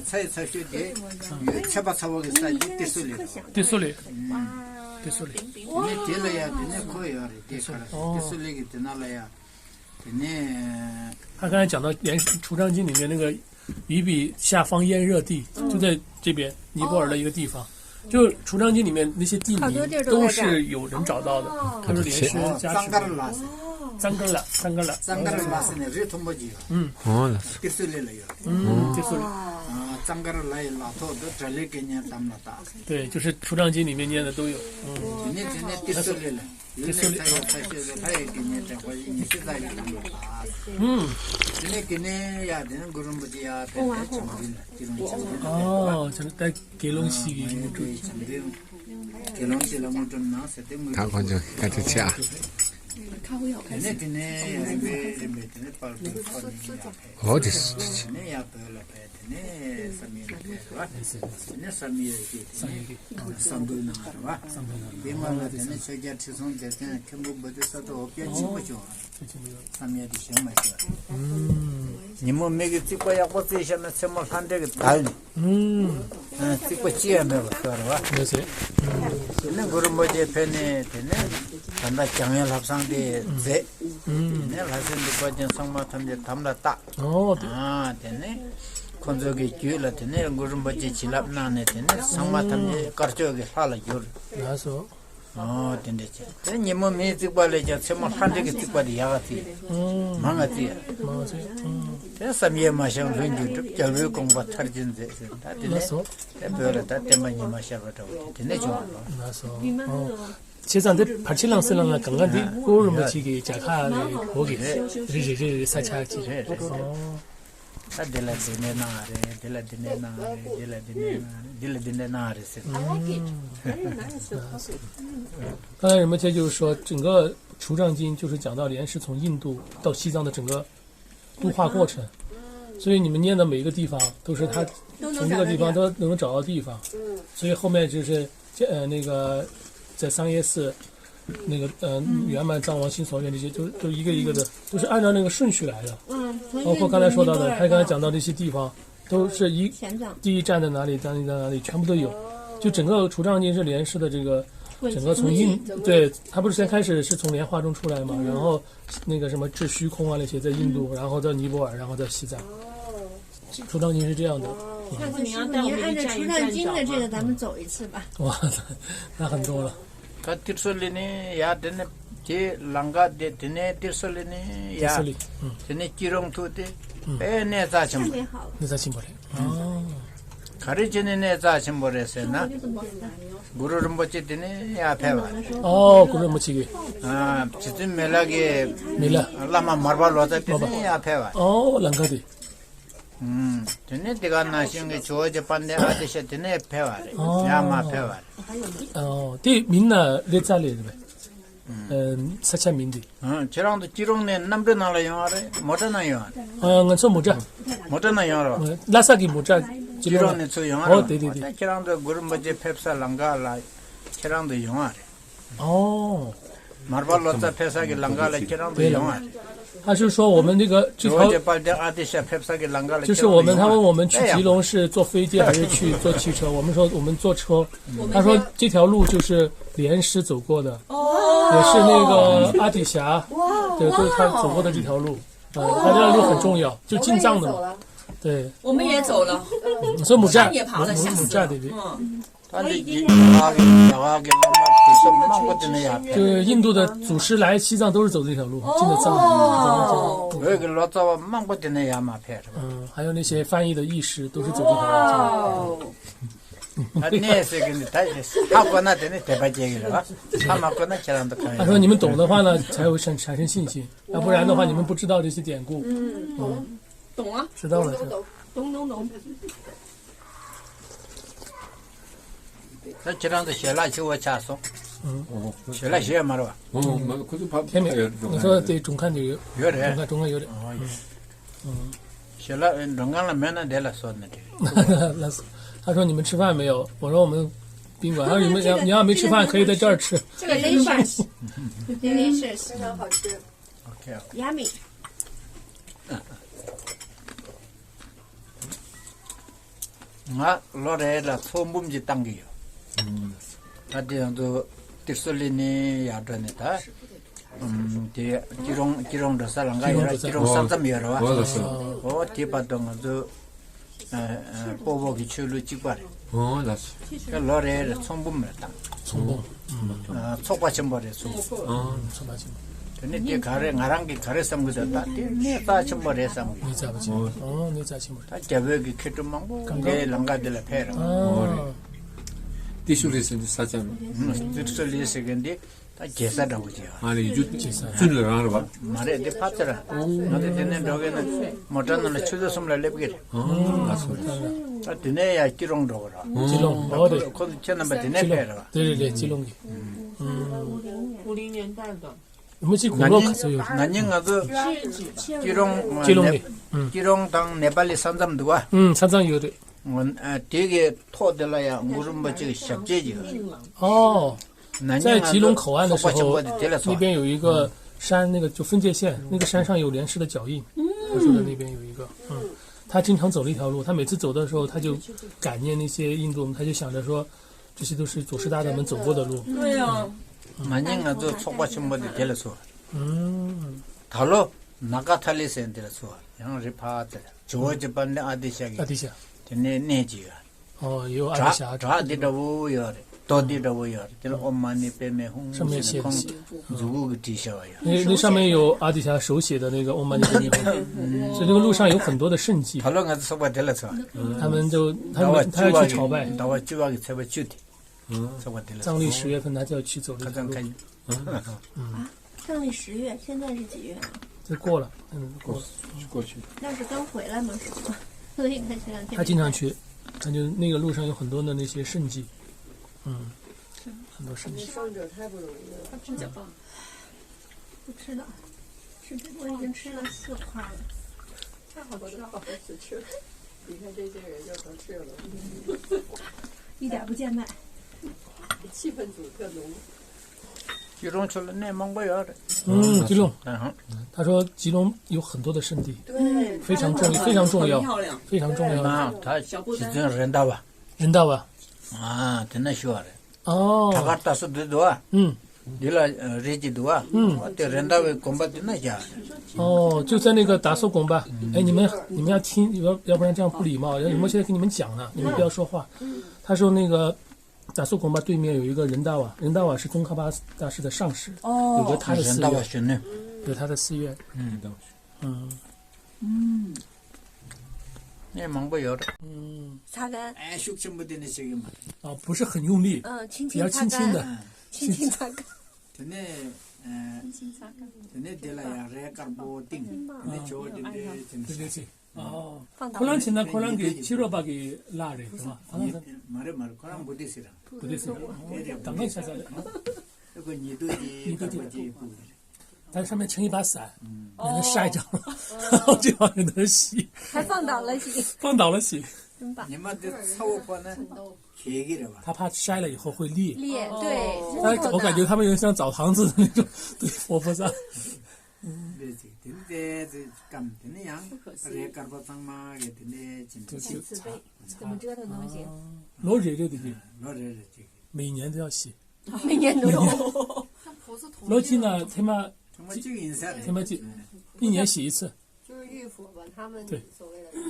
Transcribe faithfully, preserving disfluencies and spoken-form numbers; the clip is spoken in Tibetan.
ཚ་ཡི་ཚ་ཤོས་དེ་ཡོད་ཚད་པ་ཚ་བོ་གི་ས་དེ་ཏི་སུ་ལི་རེད་བ། ཏི་སུ་ལི། ཏི་སུ་ལི། དེ་ནས་དེ་ལ་ཡ་དེ་ནས་ཁོ་ཡོད་རེད། དེ་ག་རེ་ཏི་སུ་ལི་གི་དེ་ན་ལ་ཡ་དེ་ནས། 他刚才讲到连出张经里面那个鱼比夏方炎热地，就在这边尼泊尔的一个地方。就出张经里面那些地名都是有人找到的，他说莲师加持。 ཙང་ཀར་ལ་ཟེར། 赞格拉，赞格拉。 ཙང་ཀར་ལ་ཟེར་ནས་རི་མཐོན་པོ་ཅིག་ཡོད། ཨོ་ལ། ཏི་སུ་ལི་ལ་ཡོད། ཏི་སུ་ལི། ཙང་ཀར་ལ་ཡི་ལ་ཐོག་ཏུ་དགྲ་ལྷའི་དགེ་བསྙེན་དམ་ལ་བཏགས། 对，就是出张经里面念的都有。 དེ་ནས་དེ་ནས་ཏི་སུ་ལི་ལ་ཡོད། ལྷ་ཡི་ཚ་ཡི་ཚ་ཤོས་སུ་ལྷ་ཡི་དགེ་བསྙེན་དྲེགས་པ་བཞི་ཉི་ཤུ་རྩ་བཞི་དམ་ལ་བཏགས། དེ་ནས་དེ་ནས་ཡ་དེ་ནས་གུ་རུ་རིན་པོ་ཆེ་ཡ་དེ་ནས་བྱང་བུ་ལ་ཅི་རུང་བྱང་བུ་ལ། ཨོ་བྱང་ད་དགེ་སློང་ཞིག་གི་དགེ་སློང་ཞིག་ལ་དངོས་གྲུབ་གནང་ཟེར་ཏེ་དངོས་གྲུབ། ད་ཁོང་ཚོ་ཁ་ཆེ་ཆེ་ཨ། དེ་ནས་དེ་ནས་རིམ་པས་རིམ་པས་དེ་ནས་དཔལ་སྤྲུལ་ཚོགས་གཉིས་ཡར་ཕེབས། ཨོ་དེ་སུ་དེ་ནས་ཡར་བོད་ལ་ཕེབས། དེ་ནས་བསམ་ཡས་ལ་ཕེབས་རེད་བ། དེ་ནས་བསམ་ཡས་ཀྱི་དེ་ནས་བསམ་ཡས་ཀྱི་བསམ་འགྲུབ་གནང་རེད་བ། བསམ་འགྲུབ་གནང་རེད། དེ་མ་ལ་དེ་ནས་ཆོས་རྒྱལ་ཁྲི་སྲོང་ལྡེ་བཙན་མཁན་པོ་བོ་དྷི་ས་ཏྭ་འོ་བརྒྱལ་ཆེན་པོ་བྱུང་བ་རེད། བསམ་ཡས་དེ་བཞེངས་མ་ཤེས་པ་རེད། ཉིན་མོ་མིག་གིས་རྩིག་པ་ཡག་པོ་རྩིས་བཞག་ན་མཚན་མོ་ལྷ་འདྲེ་གིས་བདའ་ཡོང་། རྩིག་པ་ཅི་ཡང་མེད་པ་ཤོར་བ། ལགས་སོ། དེ་ནས་གུ་རུ་རིན་པོ་ཆེ་ཕེབས་ནས་དེ་ནས་ད་ལྟ་འཇམ་དབྱངས་ལྷ་བསང་དེ་མཛད། དེ་ནས་ལྷ་སྲས་འདུས་པ་ཅན་ཚང་མ་ཐམས་ཅད་དམ་ལ་བཏགས། ཨོ་དེ། ཨ་དེ་ནས་ཁོ་ཚོ་གི་རྒྱུད་ལ་དེ་ནས་གུ་རུ་རིན་པོ་ཆེ་བྱིན་རླབས་གནང་ནས་དེ་ནས་ཚང་མ་ཐམས་ཅད་དཀར་ཕྱོགས་ཀྱི་ལྷ་ལ་གྱུར། ལགས་སོ། ཨོ་དེ་འདྲ་བྱས། དེ་ཉིན་མོ་མིའི་རྩིག་པ་ལས་ཀྱང་མཚན་མོ་ལྷ་འདྲེ་གི་རྩིག་པ་དེ་ཡག་ག་རྩིས། མང་ང་རྩིས། མང་ང་རྩིས། དེ་བསམ་ཡས་མ་བཞེངས་ལྷུན་གྱིས་གྲུབ། རྒྱལ་པོའི་དགོངས་པ་མཐར་ཕྱིན་མཛད་ཟེར། ད་དེ་ནས་ལགས་སོ། དེ་བོད་ལ་ད་བསྟན་པ་ཉི་མ་ཤར་བ་འདྲ་བོ་དེ་དེ་ནས་བྱུང་བ་རེད། ལགས་སོ། ཨོ། བྱས་ཙང་དེ་བར་ཆད་ལངས་སེ་ལངས་ལ་གང་ག་འདི་གུ་རུ་རིན་པོ་ཆེ་གི་མཇལ་ཁ་རེད། གོ་གི་རེད་རེད་རེད་རེད། ས་ཆ་ཅིག་རེད་རེད། ཨོ། ད་འདི་ལ་འདི་ནས་གནང་རེད། འདི་ལ་འདི་ནས་གནང་རེད། འདི་ལ་འདི་ནས་གནང་རེད། འདི་ལ་འདི་ནས་གནང་རེད་ཟེར། 刚才人们这就是说，整个除障经就是讲到莲师从印度到西藏的整个度化过程，所以你们念的每一个地方都是他从这个地方都能找到地方，所以后面就是呃那个在桑耶寺那个呃圆满藏王新所愿这些，都都一个一个的，都是按照那个顺序来的。嗯，从印度包括刚才说到的，他刚才讲到这些地方，都是一第一站在哪里，第二站在哪里，全部都有。就整个除障经是莲师的这个整个从印，对，他不是先开始是从莲花中出来嘛，然后那个什么至虚空啊那些在印度，然后到尼泊尔，然后到西藏。除障经是这样的。下次你要带我们一站一站找吗？哇，那很多了。 ད་ཏི་སུ་ལི་ནས་ཡར་དེ་ནས་དེ་ལང་ཀ་དེ་དེ་ནས་ཏི་སུ་ལི་ནས་ཡར་ཏི་སུ་ལི། ཨུ། དེ་ནས་སྐྱིད་རོང་ཐུག་དེ་ཨུ། དཔེ་གནས་རྩ་ཆེན་པོ་རེད། གནས་རྩ་ཆེན་པོ་རེད། ཨོ། ག་རེ་བྱས་ནས་གནས་རྩ་ཆེན་པོ་རེད་ཟེར་ན། གུ་རུ་རིན་པོ་ཆེ་དེ་ནས་ཡར་ཕེབས་པ་རེད། ཨོ་གུ་རུ་རིན་པོ་ཆེ་གི། ཨ་རྗེ་བཙུན་མི་ལ་གི་མི་ལ། བླ་མ་མར་པ་ལོ་ཙཱ་དེ་ནས་ཡར་ཕེབས་པ་རེད། ཨོ་ལང་ཀ་དེ། ཨུམ། དེ་ནས་དེ་ག་ནང་བཞིན་གྱི་ཇོ་བོ་རྗེ་དཔལ་ལྡན་ཨ་ཏི་ཤ་དེ་ནས་ཕེབས་པ་རེད། ཨོ། ཡར་མར་ཕེབས་པ་རེད། ཨོ། དེ་མིང་ན་རེ་ཙ་ལེ་རེད་པས། ཨུམ། ས་ཆ་མིང་འདི། ཨུམ། ཁྱེད་རང་ཚོ་སྐྱིད་རོང་ནས་གནམ་གྲུ་ནང་ལ་ཡོང་བ་རེད། མོ་ཊ་ནང་ཡོང་བ་རེད། ཨ་ང་ཚོ་མོ་ཊ། མོ་ཊ་ནང་ཡོང་རེད་པ། ལྷ་ས་གི་མོ་ཊ་སྐྱིད་རོང་ནས་ཚུར་ཡོང་བ་རེད། ཨོ་དེ་དེ་དེ། ཁྱེད་རང་ཚོ་གུ་རུ་རིན་པོ་ཆེ་ཕེབས་ས་ལམ་ཁ་ལ་ཁྱེད་རང་ཚོ་ཡོང་བ་རེད། ཨོ། མར་པ་ལོ་ཙཱ་ཕེབས་ས་གི་ལམ་ཁ་ལ་ཁྱེད་རང་ཚོ་ཡོང་བ་རེད། 他是说我们那个这条，ཇོ་བོ་རྗེ་དཔལ་ལྡན་ཨ་ཏི་ཤ་ཕེབས་ས་གི་ལམ་ཁ་ལ་ཁྱེད་རང་ཚོ་ཡོང་བ་རེད། 就是我们，他问我们去吉隆是坐飞机还是去坐汽车，我们说我们坐车。他说这条路就是莲师走过的，也是那个阿底峡，对，就是他走过的这条路。嗯，他这条路很重要，就进藏的嘛。对，我们也走了。嗯，所以木扎，木扎对不对？嗯。 ད་འདི་རྒྱ་གར་གྱི་རྒྱ་གར་གྱི་བླ་མ་དེ་ཚོ་མང་པོ་དེ་ནས་ཡར་ཕེབས། 就印度的祖师来西藏都是走这条路，进的藏。哦。 བོད་ཀྱི་ལོ་ཙཱ་བ་མང་པོ་དེ་ནས་ཡར་མར་ཕེབས་རེད་པ། 嗯，还有那些翻译的译师都是走这条路进的。 ད་གནས་ཟེར་གི་འདི་ད་ཧ་གོ་ན་དེ་ནས་དད་པ་སྐྱེ་གི་རེད་པ། ཧ་མ་གོ་ན་ཁྱེད་རང་ཚོ་གང་ཡོད། 他说你们懂的话呢，才会产产生信心，要不然的话你们不知道这些典故。嗯，懂啊，知道了，懂懂懂懂懂。 ད་ཁྱེད་རང་ཚོ་ཞལ་ལག་ཞུ་བ་ཆགས་སོང་། ཞལ་ལག་ཞུ་ཡ་མ་རེད་པ། ཁོ་ཚོ་ཕ་ཁྱེད་མེད། ང་ཚོ་དེ་དྲུང་ཁང་དུ་ཡོད། ཡོད་རེད། དྲུང་ཁང་དྲུང་ཁང་ཡོད་རེད། ཞལ་ལག་མགྲོན་ཁང་ལ་མེད་ན་འདི་ལ་བཟོ་ན་འགྲིག 他说你们吃饭没有？我说我们宾馆。他说你们要你要没吃饭，可以在这儿吃。 这个 delicious，delicious，非常好吃。 OK。 Yummy。ང་ལོ་རེ་ལ་ཚོགས་འབུམ་ཅིག་བཏང་གི་ཡོད། ད་དེ་ཡང་དུ་ཏིར་སོ་ལི་ནི་ཡར་འགྲོ་ནས་ད། ཨམ། དེ་སྐྱིད་རོང་སྐྱིད་རོང་འགྲོ་ས་ལམ་ཁ་ཡོད་ར། སྐྱིད་རོང་ས་མཚམས་ཡོད་ར་བ། འོ་ལགས་སོ། འོ་དེ་བར་དུ་ང་ཚོ་ཨ་ཨ་སྤོ་བོ་གི་ཆོས་ལུགས་གཅིག་པ་རེད། འོ་ལགས་སོ། ལོ་རེ་རེ་ཚོགས་འབུམ་རེ་བཏང་། ཚོགས་འབུམ། ཨ་ཚོགས་པ་ཆེན་པོ་རེད་ཚོགས། ཨ་ཚོགས་པ་ཆེན་པོ། དེ་ནས་དེ་ག་རེ་ང་རང་གིས་ག་རེ་བསམ་གི་འདུག་ད་དེ་གནས་རྩ་ཆེན་པོ་རེད་བསམ་གི། གནས་རྩ་ཆེན་པོ། ཨོ་གནས་རྩ་ཆེན་པོ་རེད། ད་རྒྱ་བོད་ཀྱི་མཁས་གྲུབ་མང་པོ་དེ་ལམ་ཁ་འདི་ལ་ཕེབས་ར། ཨོ་རེད། ཏི་ཤུ་ལི་ཟེར་འདི་ས་ཆ་ནི། ཏི་ཤུ་ལི་ཟེར་མཁན་འདི་ད་རྒྱལ་ས་འདྲ་བོ་ཅིག་ཡོད། ཨ་ལེ་ཡུ་ཅུ་ཙུན་ལ་རང་རེད་བ། མ་རེད་འདི་ཕ་ཚེ་ར། ང་ཚོ་དེ་ནས་འགྲོ་གི་ན་མོ་ཊ་ནང་ལ་ཆུ་ཚོད་གསུམ་ལ་སླེབས་ཀྱི་རེད། ཨོ་ལགས་སོ། ད་དེ་ནས་ཡར་སྐྱིད་རོང་འགྲོ་གི་ར། སྐྱིད་རོང་། ཨོ་རེད། ཁོ་ཚོ་ཁྱེད་རྣམ་པ་དེ་ནས་ཕེབས་ར་བ། རེད་རེད་རེད། སྐྱིད་རོང་གི།五零年代的。 མི་གཅིག་དགུང་ལོ་ག་ཚོད་ཡོད་རེད། ན་ནིང་ང་ཚོ་སྐྱིད་རོང་། སྐྱིད་རོང་གི། ཨུམ། སྐྱིད་རོང་དང་ནེ་པ་ལི་ས་མཚམས་འདུག་བ། ཨུམ། ས་མཚམས་ཡོད་རེད། ཨ་དེ་གི་ཐོག་དེ་ལ་ཡང་གུ་རུ་རིན་པོ་ཆེ་གི་ཞབས་རྗེས་ཅིག་ཡོད་རེད། 哦，ན་ནིང་ང་ཚོ་在吉隆口岸的时候，ཚོགས་པ་ཆེན་པོ་དེ་དེ་ལ་ཚོགས། 那边有一个山，那个就分界线，那个山上有莲师的脚印。他说的那边有一个，嗯，他经常走了一条路，他每次走的时候，他就感念那些印度，他就想着说， 这些都是祖师大德们走过的路。对呀。 ན་ནིང་ང་ཚོ་ཚོགས་པ་ཆེན་པོ་དེ་དེ་ལ་ཚོགས། ཨུམ། ད་ལོ་ནཱ་ག་ཐ་ལི་ཟེར་དེ་ལ་ཚོགས། ཡང་རི་ཕར་དེ་ལ་ཇོ་བོ་རྗེ་དཔལ་ལྡན་ཨ་ཏི་ཤ་གི། ཨ་ཏི་ཤ། དེ་ནས་གནས་ཅིག་ཡོད། 哦，也有阿底峡。 བྲག་བྲག་འདི་འདྲ་བོ་ཡོད་རེད། རྡོ་འདི་འདྲ་བོ་ཡོད་རེད། དེ་ལ་ཨོཾ་མ་ཎི་པདྨེ་ཧཱུྃ་ཟེར་ཁོང་མཛུབ་གུ་གིས་བྲིས་བཞག་པ་ཡོད། 那那上面有阿底峡手写的那个 Om Mani Padme Hum，所以那个路上有很多的圣迹。 ད་ལོ་ང་ཚོ་ཚོགས་པ་དེ་ལ་ཚོགས། 他们就他们他要去朝拜。 ཟླ་བ་བཅུ་པ་གི་ཟླ་བ་བཅུ་དེ། ཚོགས་པ་དེ་ལ་ཚོགས། 藏历十月份他就要去走这条路。 ཁ་སང་ཁ། 藏历十月，现在是几月啊？这过了，嗯，过了。 过去。 那是刚回来吗？是吗？所以他前两天他经常去，他就那个路上有很多的那些圣迹，嗯，很多圣迹。 上者太不容易了。不吃了，吃这我已经吃了四块了，太好吃了，好吃吃。你看这些人就都吃了，一点不见卖。气氛组特浓。 སྐྱིད་རོང་ཆུ་ལ་གནས་མང་པོ་ཡོད་རེད། 嗯，吉隆，ཨ་ཧ།他说吉隆有很多的圣地，对，非常重要，非常重要，非常重要。 ན་ད་རྗེ་བཙུན་རེད་མདའ་བ། 人道吧？ ཨ་དེ་ན་ཤི་བ་རེད། 哦 བྲག་དཀར་རྟ་སོ་འདི་འདུག་ཨ། 嗯， འདི་ལ་རི་གཅིག་འདུག་ཨ། 嗯 དེ་རེད་མདའ་བའི་དགོན་པ་འདི་ན་བཞག་རེད། 哦，就在那个达措宫吧。哎，你们你们要听，要要不然这样不礼貌。你们现在跟你们讲呢，你们不要说话。他说那个达措宫吧对面有一个人道啊，人道啊是宗喀巴大师的上师，有个哦，他的寺 རེད་མདའ་བ་院， གཞོན་ནུ། 有他的寺院。 ཨུ་ནི་འདུག 嗯 གནས་མང་པོ་ཡོད་རེད། 嗯， 擦干， ཨ་ཤུགས་ཆེན་པོ་དེ་ནས་བྱེད་ཀྱི་མ་རེད། 啊，不是很用力，嗯，轻比较轻擦干，轻轻的。 轻轻擦干。 དེ་ནས་ཨ། དེ་ནས་དེ་ལ་ཡང་རས་དཀར་པོ་བཏིང་། དེ་ནས་ཇོ་བོ་དེ་འདྲའི་དེ་འདྲ་བྱས། 哦，放倒 ཁོ་རང་བྱས་ན་ཁོ་རང་གི་ཕྱི་རོལ་པ་གི་བླ་རེད་བ། ཁོ་རང་ཚོ་མ་རེད་མ་རེད། ཁོ་རང་བུ་དྷི་སི་རང་། བུ་དྷི་སི་རེད། དང་པོ་ཆ་ས་རེད། ཨེ་ཁོ་ཉི་གདུགས་ཀྱི་དཀར་པོ་ཅིག་ཕུབ་རེད། 但上面撑一把伞，免得晒着，然后这样给它洗，还放倒了洗，放倒了洗。真棒。 ཉི་མ་འདི་ཚ་བོ་ཕོག་ན་གས་ཀྱི་རེད་བ། 它怕晒了以后会裂。裂，对，但我感觉他们有点像澡堂子的那种，对，活菩萨。 འདི་ཅིག་དེ་འདྲའི་ཅིག་སྐམ། དེ་ནས་ཡང་རས་དཀར་པོ་གཙང་མ་གི་དེ་འདྲའི་ཅིག་就 ཅིག་就 ཚ། 擦。 怎么折腾都不行。 ལོ་རེ་རེ་དེ་གི་ལོ་རེ་རེ་ཅིག 每年都要洗。 每年都有。 ལོ་གཅིག་ན་ཐེངས་མ་ཐེངས་མ་གཅིག་ཡིན་ས་རེད། เทมาจิ 一年洗一次。 就是浴佛吧，他们对 所谓的